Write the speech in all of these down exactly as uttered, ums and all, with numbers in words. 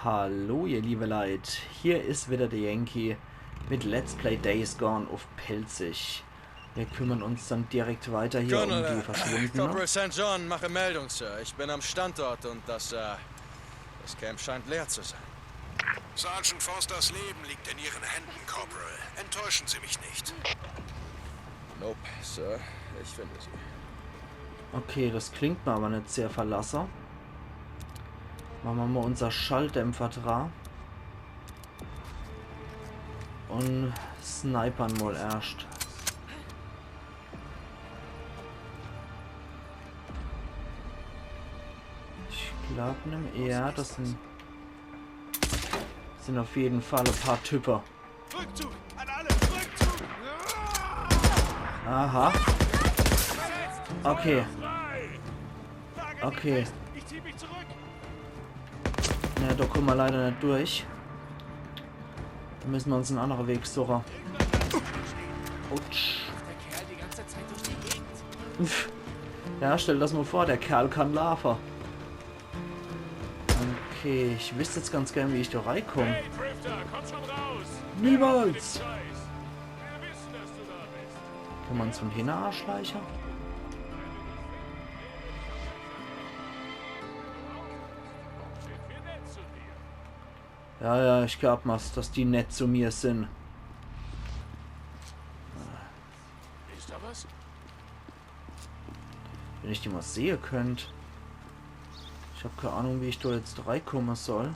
Hallo, ihr liebe Leit, hier is wieder der Yankee mit Let's Play Days Gone uff Pälzisch. Wir kümmern uns dann direkt weiter hier um die Verschwundene. Corporal Sankt John, mache Meldung, Sir. Ich bin am Standort und das, äh, das Camp scheint leer zu sein. Sergeant Forsters Leben liegt in Ihren Händen, Corporal. Enttäuschen Sie mich nicht. Nope, Sir. Ich finde sie. Okay, das klingt mir aber net sehr verlasse. Mache mer mal unser Schalldämpfer dra. Und snipern mal erscht. Ich glaub, nimm eher, das sind, sind auf jeden Fall ein paar Typen. Rückzug! An alle! Rückzug! Aha. Okay. Frei! Lage Okay. Ich zieh mich zurück! Ne, da kommen wir leider nicht durch. Da müssen wir uns einen anderen Weg suchen. Autsch. Der Kerl die ganze Zeit durch die Gegend. Pff. Ja, stell das mal vor, der Kerl kann laufen. Okay, ich wüsste jetzt ganz gern, wie ich da reinkomme. Hey, Drifter, komm schon raus! Niemals! Scheiß! Wir wissen, dass du da bist. Kann man zum Hinterarsch schleichen? Sind wir nett zu dir? Ja, ja, ich glaub mal, dass die nett zu mir sind. Ist da was? Wenn ich die mal sehen könnt. Ich hab keine Ahnung, wie ich da jetzt reinkommen soll.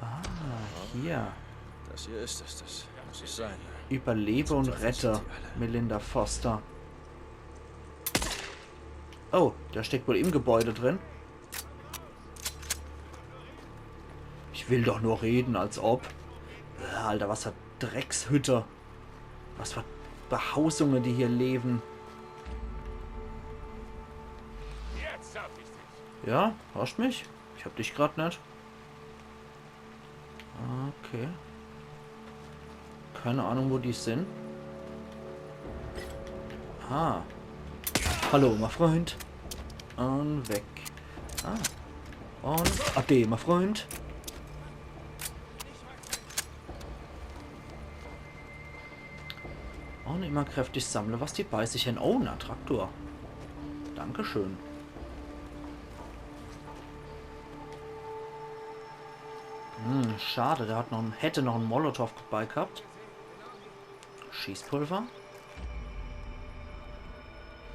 Ah, hier. Das hier ist es, das muss es sein. Überlebe und rette, Melinda Foster. Oh, der steckt wohl im Gebäude drin. Ich will doch nur reden, als ob. Äh, Alter, was für Dreckshütte. Was für Behausungen, die hier leben. Jetzt hab ich dich. Ja, hast mich? Ich hab dich grad net. Okay. Keine Ahnung, wo die sind. Ah. Hallo, mein Freund. Und weg. Ah. Und ade, mein Freund. Und immer kräftig sammle, was die bei sich haben. Oh, na, Traktor. Dankeschön. Hm, schade, der hat noch, hätte noch einen Molotow dabei gehabt. Schießpulver.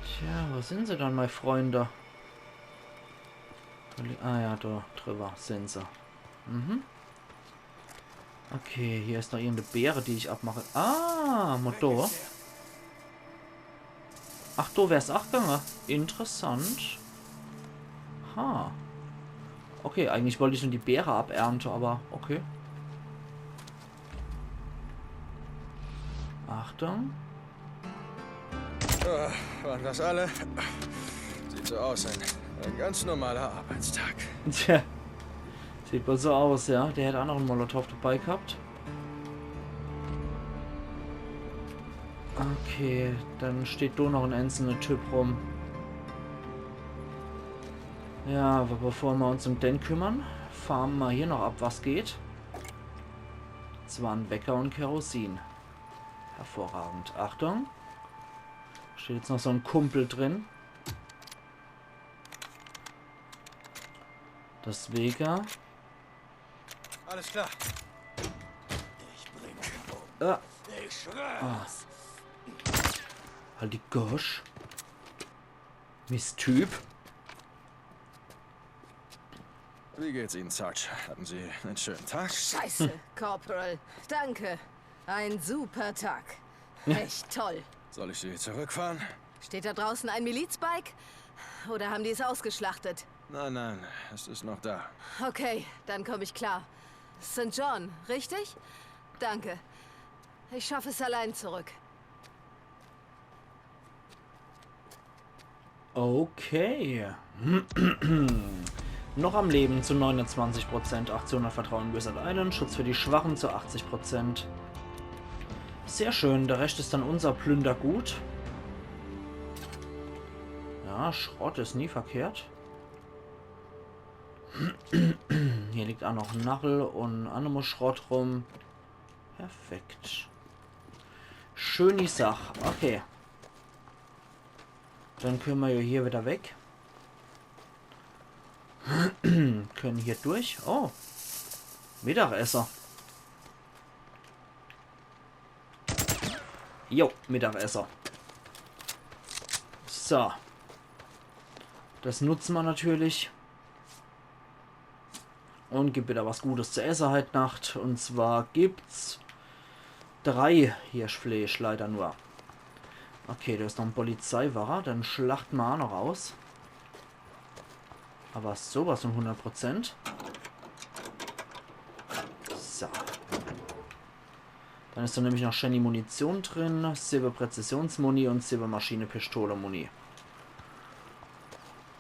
Tja, wo sind sie dann, meine Freunde? Ah ja, da drüber sind sie. Mhm. Okay, hier ist noch irgendeine Beere, die ich abmache. Ah, Motor. Ach, da wär's auch gegangen. Interessant. Ha. Okay, eigentlich wollte ich nur die Beere abernten, aber okay. Achtung. Äh, waren das alle? Sieht so aus, ein, ein ganz normaler Arbeitstag. Tja. Sieht wohl so aus, ja. Der hätte auch noch einen Molotow dabei gehabt. Okay, dann steht da noch ein einzelner Typ rum. Ja, aber bevor wir uns um den kümmern, farmen wir hier noch ab, was geht. Zwar ein Wecker und Kerosin. Hervorragend. Achtung. Steht jetzt noch so ein Kumpel drin. Deswegen. Alles klar. Äh, Ich schwör! halt die Gosch. Misttyp. Wie geht's Ihnen, Sarge? Hatten Sie einen schönen Tag? Scheiße, Corporal. Danke. Ein super Tag. Echt toll. Soll ich Sie zurückfahren? Steht da draußen ein Milizbike? Oder haben die es ausgeschlachtet? Nein, nein, es ist noch da. Okay, dann komme ich klar. Sankt John, richtig? Danke. Ich schaffe es allein zurück. Okay. Noch am Leben zu neunundzwanzig Prozent, Aktionsvertrauen Wizard Island, Schutz für die Schwachen zu achtzig Prozent. Sehr schön, der Rest ist dann unser Plündergut. Ja, Schrott ist nie verkehrt. Hier liegt aa noch en Nachel un Animal-Schrott rum. Perfekt. Schöni Sach. Okay. Dann könne mer jo hier wieder weg. Könne hier durch. Oh. Mittagesser. Jo, Mittagesser. So. Das nutze mer natürlich. Un gibt wieder was Gutes zu esse heit Nacht. Un zwar gibt's drei Hirschfleesch leider nur. Okay, do is noch en Polizeiwache. Den schlachte mer aa noch aus. Awwer sowas vun hundert Prozent. So. Dann is do nämlich noch schäni Munition drin. Siwwe Präzisionsmuni un siwwe Maschinepistole-Muni.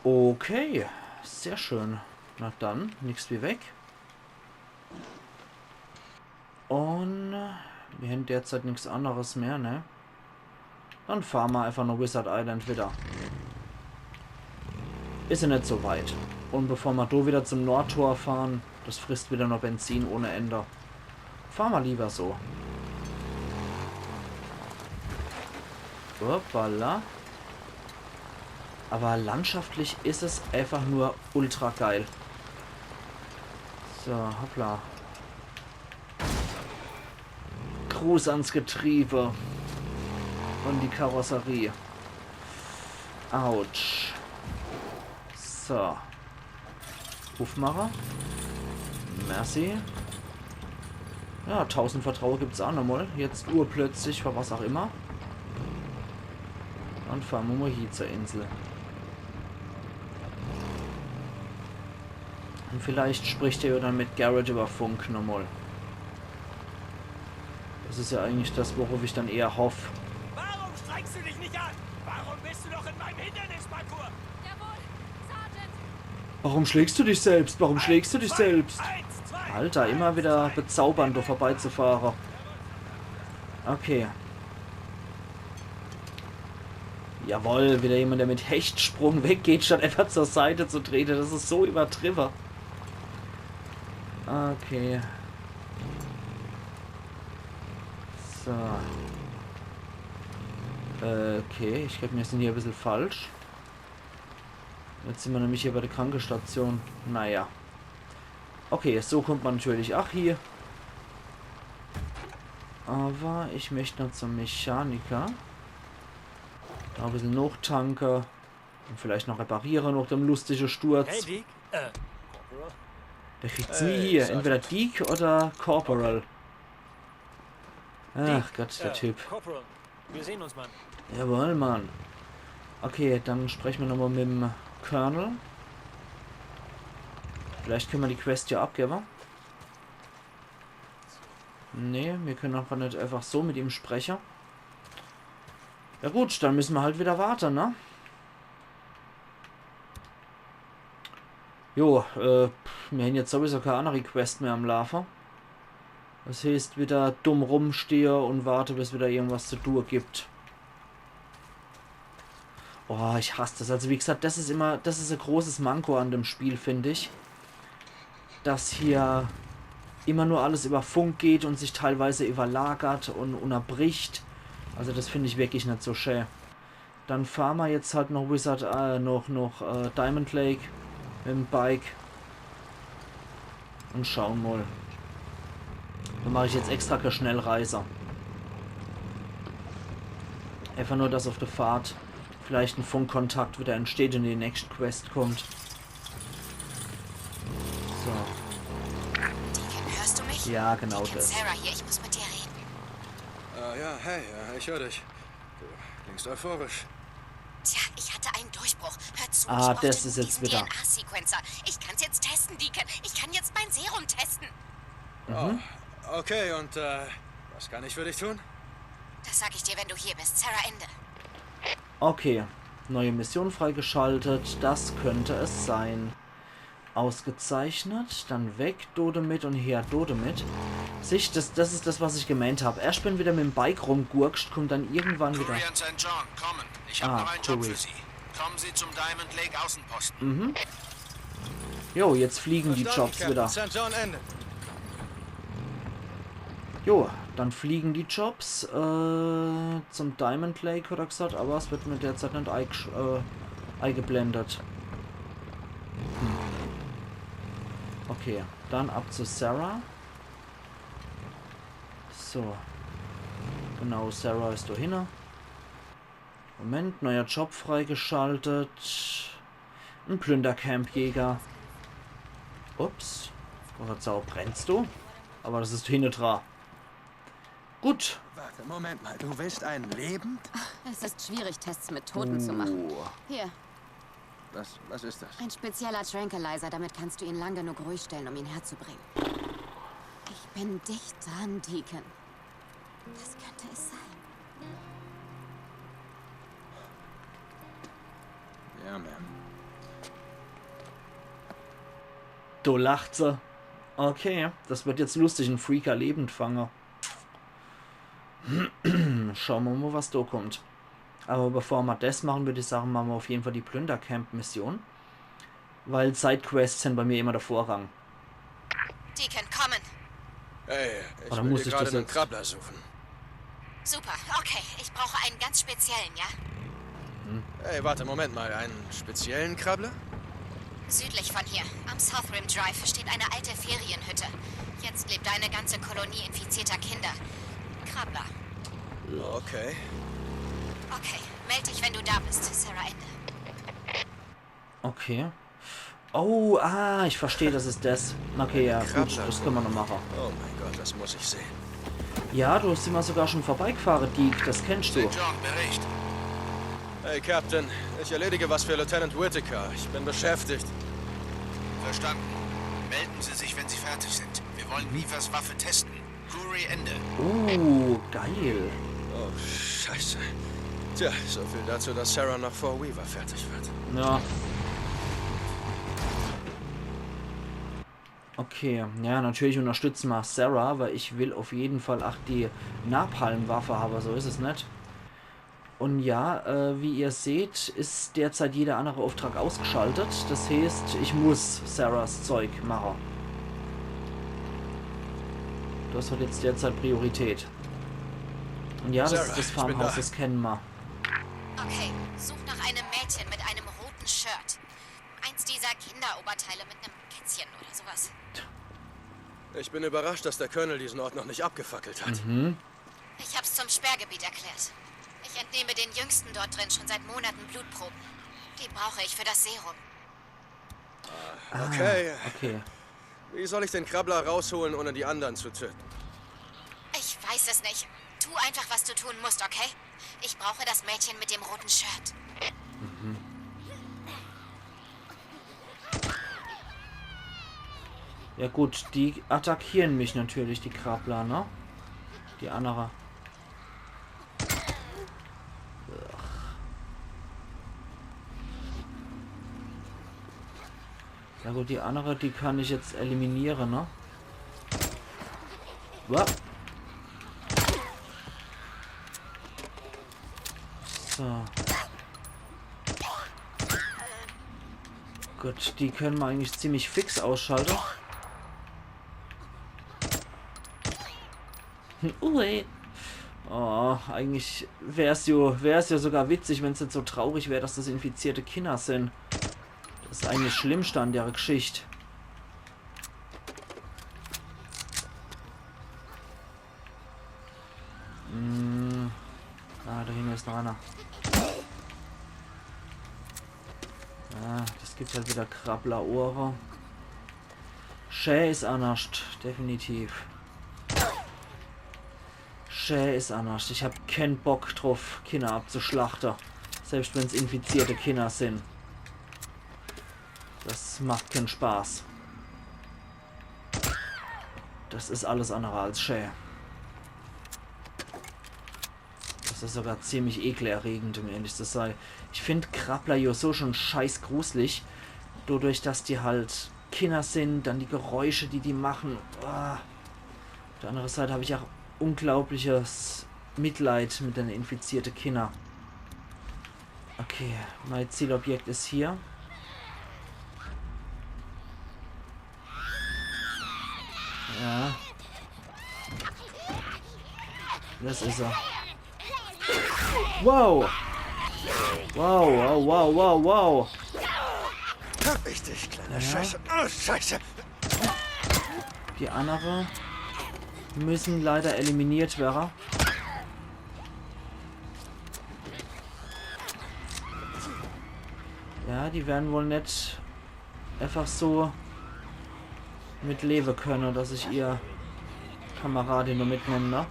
Okay, sehr schön. Na dann, nix wie weg. Un mir hän derzeit nix anneres mehr, ne? Dann fahre mer einfach no Wizard Island wieder. Is jo net so weit. Un bevor mer do wieder zum Nordtor fahre, das frisst wieder noch Benzin ohne Ende, fahre mer lieber so. Hoppala. Awwer landschaftlich is es einfach nur ultra geil. So, hoppla. Gruß ans Getriebe un die Karosserie. Autsch. So. Uffmache. Merci. Ja, tausend Vertraue gibt's aa nochmol. Jetzt urplötzlich, für was aa immer. Dann fahre mer mol hie zur Insel. Un vielleicht spricht er jo dann mit Garrett über Funk nochmol. Das is jo eigentlich das, worauf ich dann eher hoff. Warum strengst du dich nicht an? Warum bist du noch in meinem Hindernisparcours? Jawohl, Sergeant. Warum schlägst du dich selbst? Warum schlägst du dich selbst? Eins, zwei, Alter, immer wieder bezaubernd, do vorbeizufahre. Okay. Jawohl, wieder jemand, der mit Hechtsprung weggeht, statt einfach zur Seite zu trete. Das is so übertriwwe. Okay. So. Äh, okay, ich glaab, mir sin hier e bissel falsch. Jetzt sin mer nämlich hier bei der Krankestation. Naja. Okay, so kommt mer natürlich aa hie. Awwer ich möcht noch zum Mechaniker. Noch e bissel nochtanke. Un vielleicht noch repariere noch dem lustige Sturz. Hey, Deke. Äh, Corporal? Der kriegt's nie hie. Entweder Deke oder Corporal. Ach Gott, der Typ. Corporal, wir sehen uns, Mann. Jawohl, Mann. Okay, dann spreche mer nochmol mit'm Colonel. Vielleicht könne mer die Quest jo abgewwe. Nee, mir könne aa gar net einfach so mit ihm spreche. Ja gut, dann müsse mer halt wieder warte, ne? Jo, äh, pff, mir hän jetzt sowieso kee annere Quest mehr am Laafe. Das heeßt, wieder dumm rumstehe un warte, bis wieder irgendwas zu tue gibt. Oh, ich hass das. Also wie gesagt, das is immer, das is e großes Manko an dem Spiel, find ich. Dass hier immer nur alles über Funk geht un sich teilweise überlagert un unnerbricht. Also das find ich wirklich net so schä. Dann fahre mer jetzt halt noch Wizard, äh, noch, noch, äh, Diamond Lake mit'm Bike. Un schaue mol. Do mach ich jetzt extra kee Schnellreise. Einfach nur, dass auf der Fahrt vielleicht en Funkkontakt wieder entsteht un die nächscht Quest kommt. So. Deacon, hörst du mich? Ja, genau das. Deacon, Sarah hier, ich muss mit dir reden. Äh, ja, hey, äh, ich hör dich. Du klingst euphorisch. Tja, ich hatte einen Durchbruch. Hör zu, ich bräuchte nur diesen D N A-Sequencer. Ah, das is jetzt wieder. Ich kann's jetzt testen, Deacon. Ich kann jetzt mein Serum testen. Mhm. Oh, okay, und, äh, was kann ich für dich tun? Das sag ich dir, wenn du hier bist. Sarah, Ende. Okay, neue Mission freigeschaltet. Das könnte es sein. Ausgezeichnet. Dann weg do demit un her do demit. Siehscht, das, das is das, was ich gemeent hab. Erscht wenn wieder mit'm Bike rumgurkscht, kommt dann irgendwann wieder. Kouri und Saint John, kommen. Ich hab noch einen Job für Sie. Kommen Sie zum Diamond Lake Außenposten. Mhm. Jo, jetzt fliegen die Jobs wieder. Sankt John, Ende. Jo, dann fliegen die Jobs äh, zum Diamond Lake, hat er gesagt, aber es wird mir derzeit nicht eingesch- äh, eingeblendet. Hm. Okay, dann ab zu Sarah. So. Genau, Sarah ist da hinne. Moment, neuer Job freigeschaltet. Ein Plündercamp-Jäger. Ups. Wollt grad sagen, brennst du? Aber das ist hinne dra. Gut. Warte, Moment mal, du willst einen lebend? Es ist schwierig, Tests mit Toten zu machen. Uh. Hier, Was, was ist das? ein spezieller Tranquilizer, damit kannst du ihn lang genug ruhig stellen, um ihn herzubringen. Ich bin dicht dran, Deacon. Das könnte es sein. Ja, Ma'am. Do lacht se. Okay, das wird jetzt lustig, en Freaker lebend fange. Schaue mer mal, was da kommt. Aber bevor mer das machen, würd ich sagen, machen mer auf jeden Fall die Plündercamp-Mission. Weil Sidequests sind bei mir immer der Vorrang. Deacon, kommen. Hey, ich Oder will muss hier ich gerade das einen jetzt- Krabbler suchen. Super, okay. Ich brauche einen ganz speziellen, ja? Hey, warte, Moment mal. Einen speziellen Krabbler? Südlich von hier, am South Rim Drive, steht eine alte Ferienhütte. Jetzt lebt da eine ganze Kolonie infizierter Kinder. Krabbler. Okay. Okay, meld dich, wenn du da bist, Sarah, Ende. Okay. Oh, ah, ich verstehe, das ist das. Okay, ja, gut, Krabbler. Das können wir noch machen. Oh mein Gott, das muss ich sehen. Ja, du bist immer sogar schon vorbeigefahren, Deek, das kennst du. John, Bericht. Hey, Captain. Ich erledige was für Lieutenant Whitaker. Ich bin beschäftigt. Verstanden. Melden Sie sich, wenn Sie fertig sind. Wir wollen Weavers Waffe testen. Drury, Ende. Uh, geil. Oh, scheiße. Tja, so viel dazu, dass Sarah noch vor Weaver fertig wird. Ja. Okay, ja, natürlich unterstützen wir Sarah, weil ich will auf jeden Fall ach die Napalm-Waffe haben, so ist es nicht. Und ja, äh, wie ihr seht, ist derzeit jeder andere Auftrag ausgeschaltet. Das heißt, ich muss Sarahs Zeug machen. Das hat jetzt derzeit Priorität. Und ja, das Sarah, ist das ich bin Farmhaus, da. Das kennen wir. Okay, such nach einem Mädchen mit einem roten Shirt. Eins dieser Kinderoberteile mit einem Kätzchen oder sowas. Ich bin überrascht, dass der Colonel diesen Ort noch nicht abgefackelt hat. Ich hab's zum Sperrgebiet erklärt. Ich entnehme den Jüngsten dort drin schon seit Monaten Blutproben. Die brauche ich für das Serum. Okay. Okay. Wie soll ich den Krabbler rausholen, ohne die anderen zu töten? Ich weiß es nicht. Tu einfach, was du tun musst, okay? Ich brauche das Mädchen mit dem roten Shirt. Ja gut, die attackieren mich natürlich, die Krabbler, ne? Die andere. Ugh. Ja gut, die andere, die kann ich jetzt eliminieren, ne? Wa? So. Gut, die können wir eigentlich ziemlich fix ausschalten. Ui. Oh, eigentlich wär's jo, wär's jo sogar witzig, wenn's jetzt so traurig wär, dass das infizierte Kinder sind. Das ist eigentlich das Schlimmste an der Geschichte. Mm. Ah, da hinten ist noch einer. Ah, das gibt halt wieder Krabbler-Ohre. Schä is annerscht, definitiv. Schä is annerscht. Ich hab kän Bock drauf, Kinder abzuschlachten. Selbst wenn's infizierte Kinder sind. Das macht kän Spaß. Das is alles annere als schä. Das is sogar ziemlich ekelerregend, um ehrlich zu sein. Ich find Krabbler jo so schon scheiß gruselig. Dodurch, dass die halt Kinder sind, dann die Geräusche, die die machen. Ah. Auf der anderen Seite hab ich auch unglaubliches Mitleid mit den infizierten Kindern. Okay, mein Zielobjekt is hier. Ja. Das is er. Wow. Wow, wow, wow, wow, wow. Hab ich dich, kleiner Scheiße. Oh, Scheiße. Die andere müssen leider eliminiert werre. Ja, die werre wohl net einfach so mit lewe könne, dass ich ihr Kameradin nur mitnemme, ne?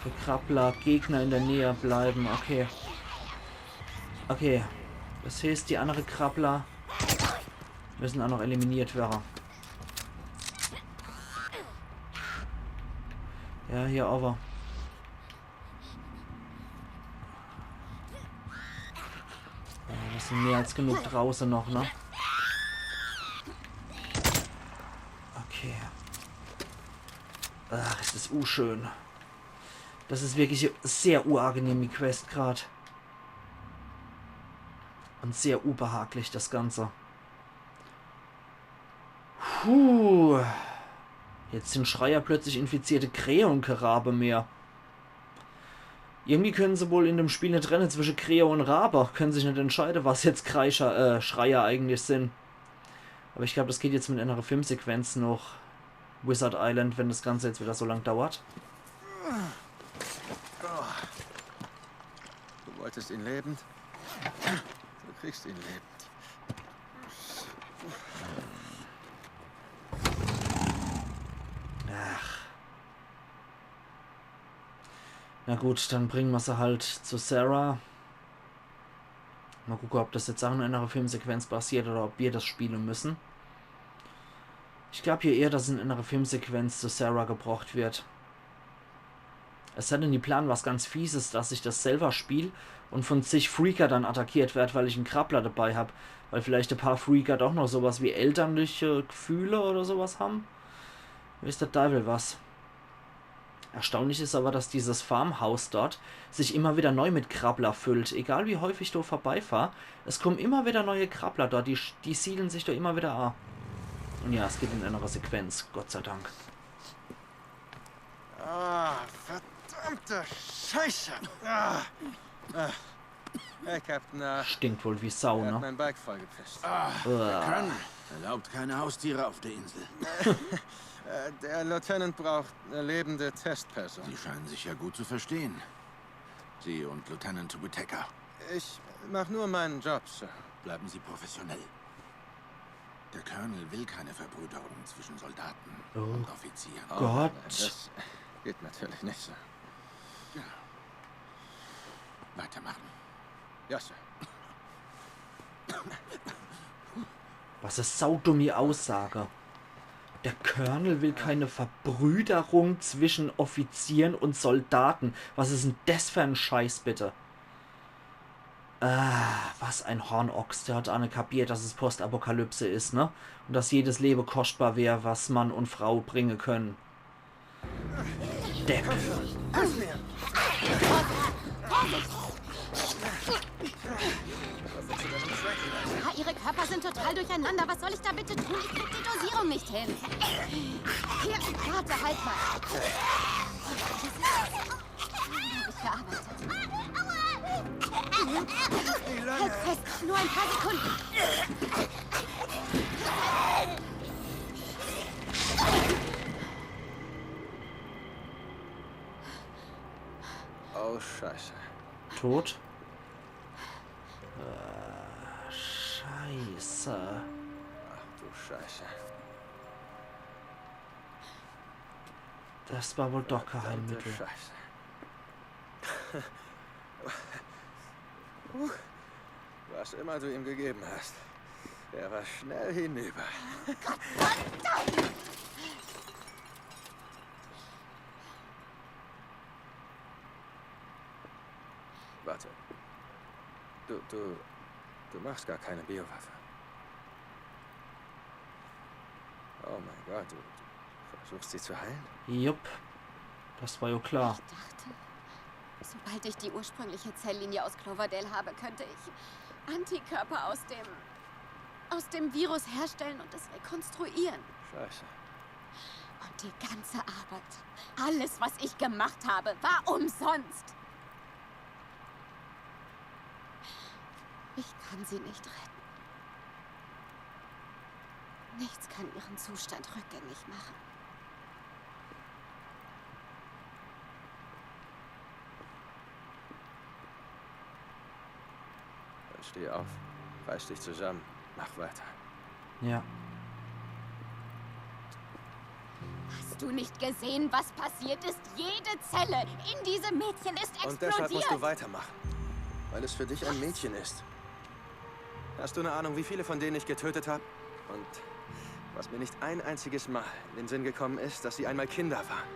Für Krabbler, Gegner in der Nähe bleiben, okay. Okay. Das heißt, die andere Krabbler müssen auch noch eliminiert werre. Ja, hier aber. Ja, das sind mehr als genug drauße noch, ne? Okay. Ach, is das unschön. Das is wirklich sehr unangenehm, die Quest grad. Und sehr unbehaglich, das Ganze. Puh. Jetzt sind Schreier plötzlich infizierte Krähe und kä Rabe mehr. Irgendwie können se wohl in dem Spiel net trenne zwischen Krähe und Rabe. Können sich net entscheiden, was jetzt Kreischer, äh, Schreier eigentlich sind. Aber ich glaub, das geht jetzt mit einer Filmsequenz noch Wizard Island, wenn das Ganze jetzt wieder so lang dauert. Du wolltest ihn lebend? Du kriegst ihn lebend. Ach. Na gut, dann bringen wir sie halt zu Sarah. Mal gucken, ob das jetzt auch in einer Filmsequenz passiert oder ob wir das spielen müssen. Ich glaub hier eher, dass in einer Filmsequenz zu Sarah gebracht wird. Es sei denn, die planen was ganz Fieses, dass ich das selber spiel und von zig Freaker dann attackiert werd, weil ich en Krabbler dabei hab. Weil vielleicht e paar Freaker doch noch sowas wie elterliche Gefühle oder sowas haben. Weiß der Deiwel was. Erstaunlich is aber, dass dieses Farmhaus dort sich immer wieder neu mit Krabbler füllt. Egal wie häufig ich do vorbeifahr, es kommen immer wieder neue Krabbler dort. Die, die siedeln sich do immer wieder a. Und ja, es geht in einer Sequenz, Gott sei Dank. Ah, verdammte Scheiße. Ah. Ah. Hey, Captain, äh, Stinkt wohl wie Sau, er hat ne? Mein Bike vollgepisst. Ah, der Colonel erlaubt keine Haustiere auf der Insel. Äh, der Lieutenant braucht eine lebende Testperson. Sie scheinen sich ja gut zu verstehen. Sie und Lieutenant Whitaker. Ich mach nur meinen Job, Sir. Bleiben Sie professionell. Der Colonel will keine Verbrüderung zwischen Soldaten und Offizieren. Gott. Das geht natürlich nicht, Sir. Weitermachen. Ja, Sir. Was e saudummi Aussage. Der Colonel will keine Verbrüderung zwischen Offizieren und Soldaten. Was is denn das für en Scheiß, bitte? Ah, was ein Hornochs. Der hat aa net kapiert, dass es Postapokalypse is, ne? Und dass jedes Leben kostbar wär, was Mann und Frau bringen können. Depp. Ja, ihre Körper sind total durcheinander. Was soll ich da bitte tun? Ich krieg die Dosierung nicht hin. Hier, warte, halt mal. Hab ich gearbeitet. Halt fest, nur ein paar Sekunden. Oh, Scheiße. Tot. Äh, Scheiße. Ach du Scheiße. Das war wohl doch kein Heilmittel. Scheiße. Was immer du ihm gegeben hast, er war schnell hinüber. Warte. Du, du, du machst gar keine Biowaffe. Oh mein Gott, du, du versuchst sie zu heilen? Jupp. Das war ja klar. Ich dachte, sobald ich die ursprüngliche Zelllinie aus Cloverdale habe, könnte ich Antikörper aus dem, aus dem Virus herstellen und es rekonstruieren. Scheiße. Und die ganze Arbeit, alles, was ich gemacht habe, war umsonst. Ich kann sie nicht retten. Nichts kann ihren Zustand rückgängig machen. Dann steh auf, reiß dich zusammen, mach weiter. Ja. Hast du nicht gesehen, was passiert ist? Jede Zelle in diesem Mädchen ist Und deshalb musst du explodiert. Weitermachen, weil es für dich ein Mädchen ist. Hast du eine Ahnung, wie viele von denen ich getötet habe? Und was mir nicht ein einziges Mal in den Sinn gekommen ist, dass sie einmal Kinder waren.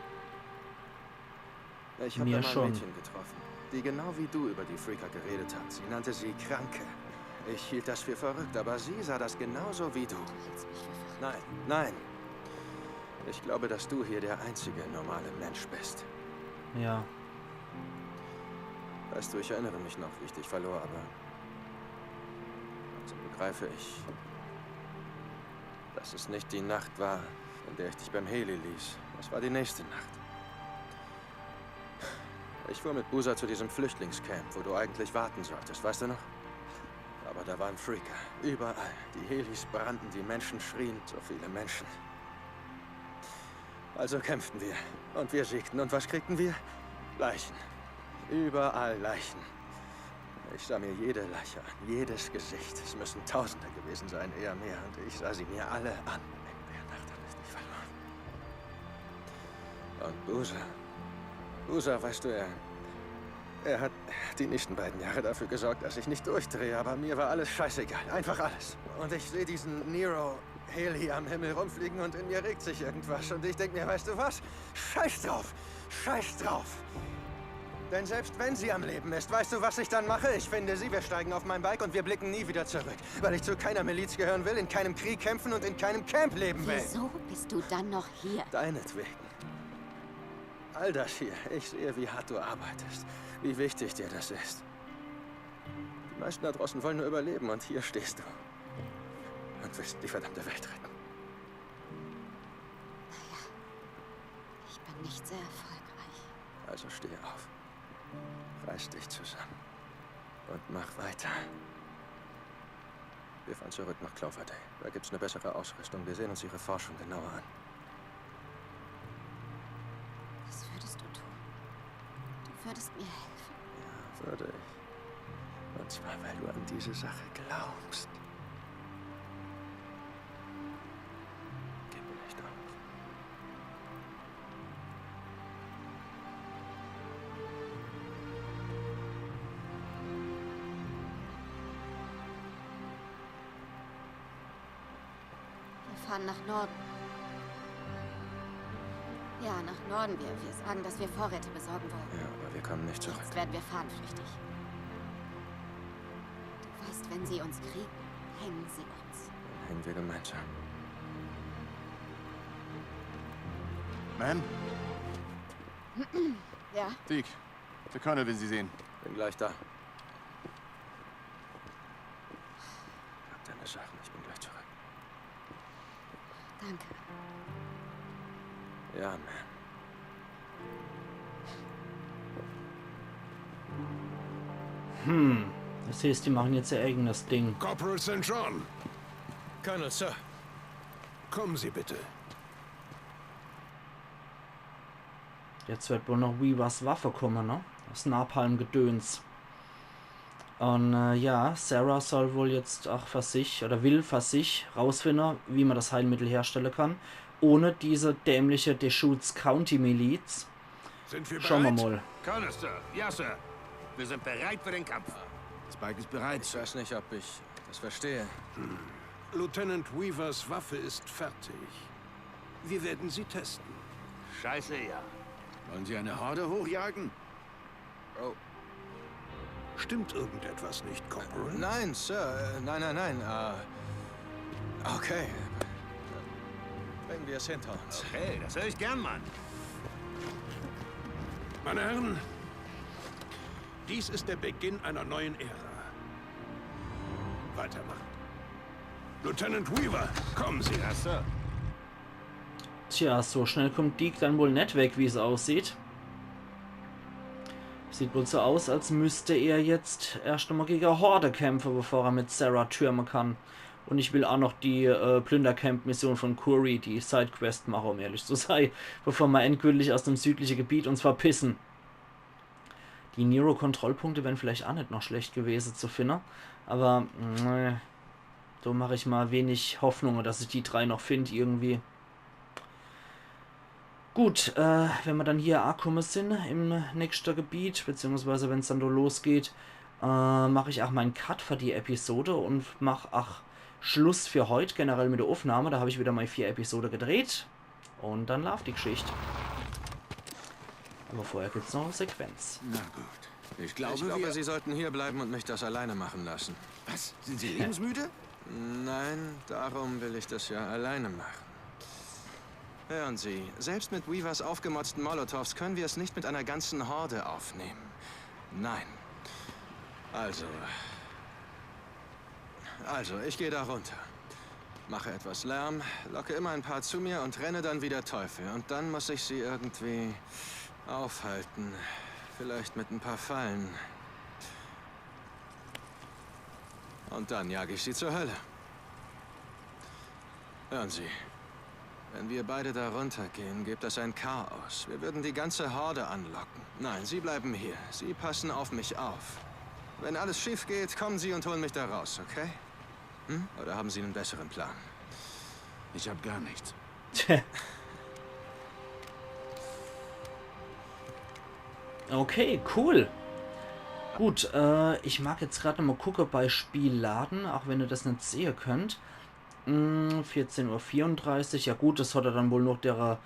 Ich habe Mir da mal schon. Ein Mädchen getroffen, die genau wie du über die Freaker geredet hat. Sie nannte sie Kranke. Ich hielt das für verrückt, aber sie sah das genauso wie du. Du hältst mich für verrückt. Nein, nein. Ich glaube, dass du hier der einzige normale Mensch bist. Ja. Weißt du, ich erinnere mich noch, wie ich dich verlor, aber langsam begreife ich, dass es nicht die Nacht war, in der ich dich beim Heli ließ. Es war die nächste Nacht. Ich fuhr mit Boozer zu diesem Flüchtlingscamp, wo du eigentlich warten solltest, weißt du noch? Aber da waren Freaker, überall. Die Helis brannten, die Menschen schrien, so viele Menschen. Also kämpften wir. Und wir siegten. Und was kriegten wir? Leichen. Überall Leichen. Ich sah mir jede Leiche an, jedes Gesicht. Es müssen Tausende gewesen sein, eher mehr. Und ich sah sie mir alle an. In der Nacht habe ich dich verloren. Und Boozer. Boozer, weißt du, er, er hat die nächsten beiden Jahre dafür gesorgt, dass ich nicht durchdrehe, aber mir war alles scheißegal. Einfach alles. Und ich sehe diesen Nero Heli am Himmel rumfliegen und in mir regt sich irgendwas. Und ich denke mir, weißt du was? Scheiß drauf. Scheiß drauf. Denn selbst wenn sie am Leben ist, weißt du, was ich dann mache? Ich finde sie, wir steigen auf mein Bike und wir blicken nie wieder zurück. Weil ich zu keiner Miliz gehören will, in keinem Krieg kämpfen und in keinem Camp leben will. Wieso bist du dann noch hier? Deinetwegen. All das hier, ich sehe, wie hart du arbeitest, wie wichtig dir das ist. Die meisten da draußen wollen nur überleben und hier stehst du. Und willst die verdammte Welt retten. Ich bin nicht sehr erfolgreich. Also steh auf. Reiß dich zusammen. Und mach weiter. Wir fahren zurück nach Cloverdale. Da gibt's eine bessere Ausrüstung. Wir sehen uns ihre Forschung genauer an. Was würdest du tun? Du würdest mir helfen. Ja, würde ich. Und zwar, weil du an diese Sache glaubst. Gib nicht auf. Wir fahren nach Norden. Ja, nach Norden. Wir, wir sagen, dass wir Vorräte besorgen wollen. Ja, aber wir kommen nicht zurück. Jetzt werden wir fahnenflüchtig. Du weißt, wenn sie uns kriegen, hängen sie uns. Dann hängen wir gemeinsam. Ma'am? Ja? Teague, der Colonel will Sie sehen. Bin gleich da. Pack deine Sachen, ich bin gleich zurück. Danke. Ja, Ma'am. Hm. Das heißt, die machen jetzt ihr eigenes Ding. Corporal Saint John, Colonel, Sir. Kommen Sie bitte. Jetzt wird wohl noch Weavers Waffe kommen, ne? Das Napalm-Gedöns. Und äh, ja, Sarah soll wohl jetzt auch für sich oder will für sich rausfinden, wie man das Heilmittel herstellen kann, ohne diese dämliche Deschutes County Miliz. Sind wir Schauen wir bereit? mal. Colonel, Sir. Ja, Sir. Wir sind bereit für den Kampf. Das Bike ist bereit, Ich Sir. Weiß nicht, ob ich das verstehe. Lieutenant Weavers Waffe ist fertig. Wir werden sie testen. Scheiße, ja. Wollen Sie eine Horde hochjagen? Oh, Stimmt irgendetwas nicht, Corporal? nein, Sir. Äh, Nein, nein, nein. Äh, okay. Bringen wir es hinter uns. Okay, das höre ich gern, Mann. Meine Herren, dies ist der Beginn einer neuen Ära. Weitermachen. Lieutenant Weaver, kommen Sie. Ja, Sir. Tja, so schnell kommt Deek dann wohl net weg, wie's aussieht. Sieht wohl so aus, als müsst er jetzt erscht emol gege Horde kämpfe, bevor er mit Sarah türme kann. Und ich will ach noch die äh, Plündercamp-Mission von Kouri, die Sidequest mache, um ehrlich zu sei, bevor mer endgültig aus dem südliche Gebiet uns verpissen. Die Nero-Kontrollpunkte wären vielleicht ach net noch schlecht gewese zu finne, aber nee, do mach ich mol wenig Hoffnunge, dass ich die drei noch find irgendwie. Gut, äh, wenn mer dann hier akumme sin im nächste Gebiet, beziehungsweise wenn's dann do losgeht, äh, mach ich ach mein Cut für die Episode und mach ach Schluss für heut generell mit der Aufnahme. Do hab ich wieder mol vier Episode gedreht und dann laaft die Geschicht. Aber vorher gibt's noch e Sequenz. Na gut. Ich Ich glaube, glaube, wir... Sie sollten hier bleiben und mich das alleine machen lassen. Was? Sind Sie lebensmüde? Nein, darum will ich das ja alleine machen. Hören Sie, selbst mit Weavers aufgemotzten Molotovs können wir es nicht mit einer ganzen Horde aufnehmen. Nein. Also. Also, ich gehe da runter. Mache etwas Lärm, locke immer ein paar zu mir und renne dann wie der Teufel. Und dann muss ich sie irgendwie aufhalten. Vielleicht mit ein paar Fallen. Und dann jage ich sie zur Hölle. Hören Sie, wenn wir beide da runtergehen, gibt das ein Chaos. Wir würden die ganze Horde anlocken. Nein, Sie bleiben hier. Sie passen auf mich auf. Wenn alles schief geht, kommen Sie und holen mich da raus, okay? Hm? Oder haben Sie einen besseren Plan? Ich habe gar nichts. Tja. Okay, cool. Gut, äh, ich mag jetzt grad mol gucke bei Spiel laden, ach wenn ihr das net sehe könnt. Hm, vierzehn Uhr vierunddreißig, ja gut, das hat er dann wohl noch der,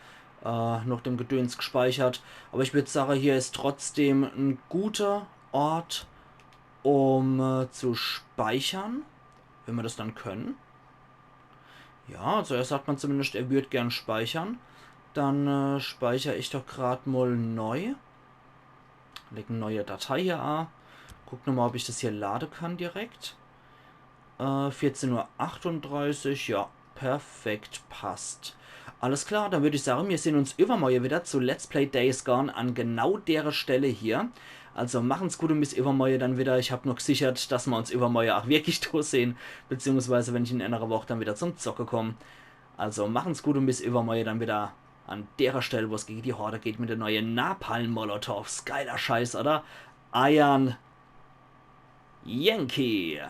äh, noch dem Gedöns gespeichert. Aber ich würd sage, hier is trotzdem en guter Ort, um äh, zu speichern, wenn mer das dann können. Ja, also er sagt mer zumindest, er würd gern speichern. Dann äh, speicher ich doch grad mol neu. Leg e neue Datei hier a. Guck nochmol, ob ich das hier lade kann direkt. Äh, vierzehn Uhr achtunddreißig, ja, perfekt, passt. Alles klar, dann würd ich sage, mir sehn uns iwwermorje wieder zu Let's Play Days Gone an genau dere Stelle hier. Also machen's gut und bis iwwermorje dann wieder. Ich hab nur gesichert, dass mer uns iwwermorje ach wirklich do sehn, beziehungsweise wenn ich in enere Woch dann wieder zum Zocke komm. Also machen's gut und bis iwwermorje dann wieder an dere Stelle, wo's gege die Horde geht mit de neue Napalm-Molotovs. Geiler Scheiß, oder? Eiern Yankee.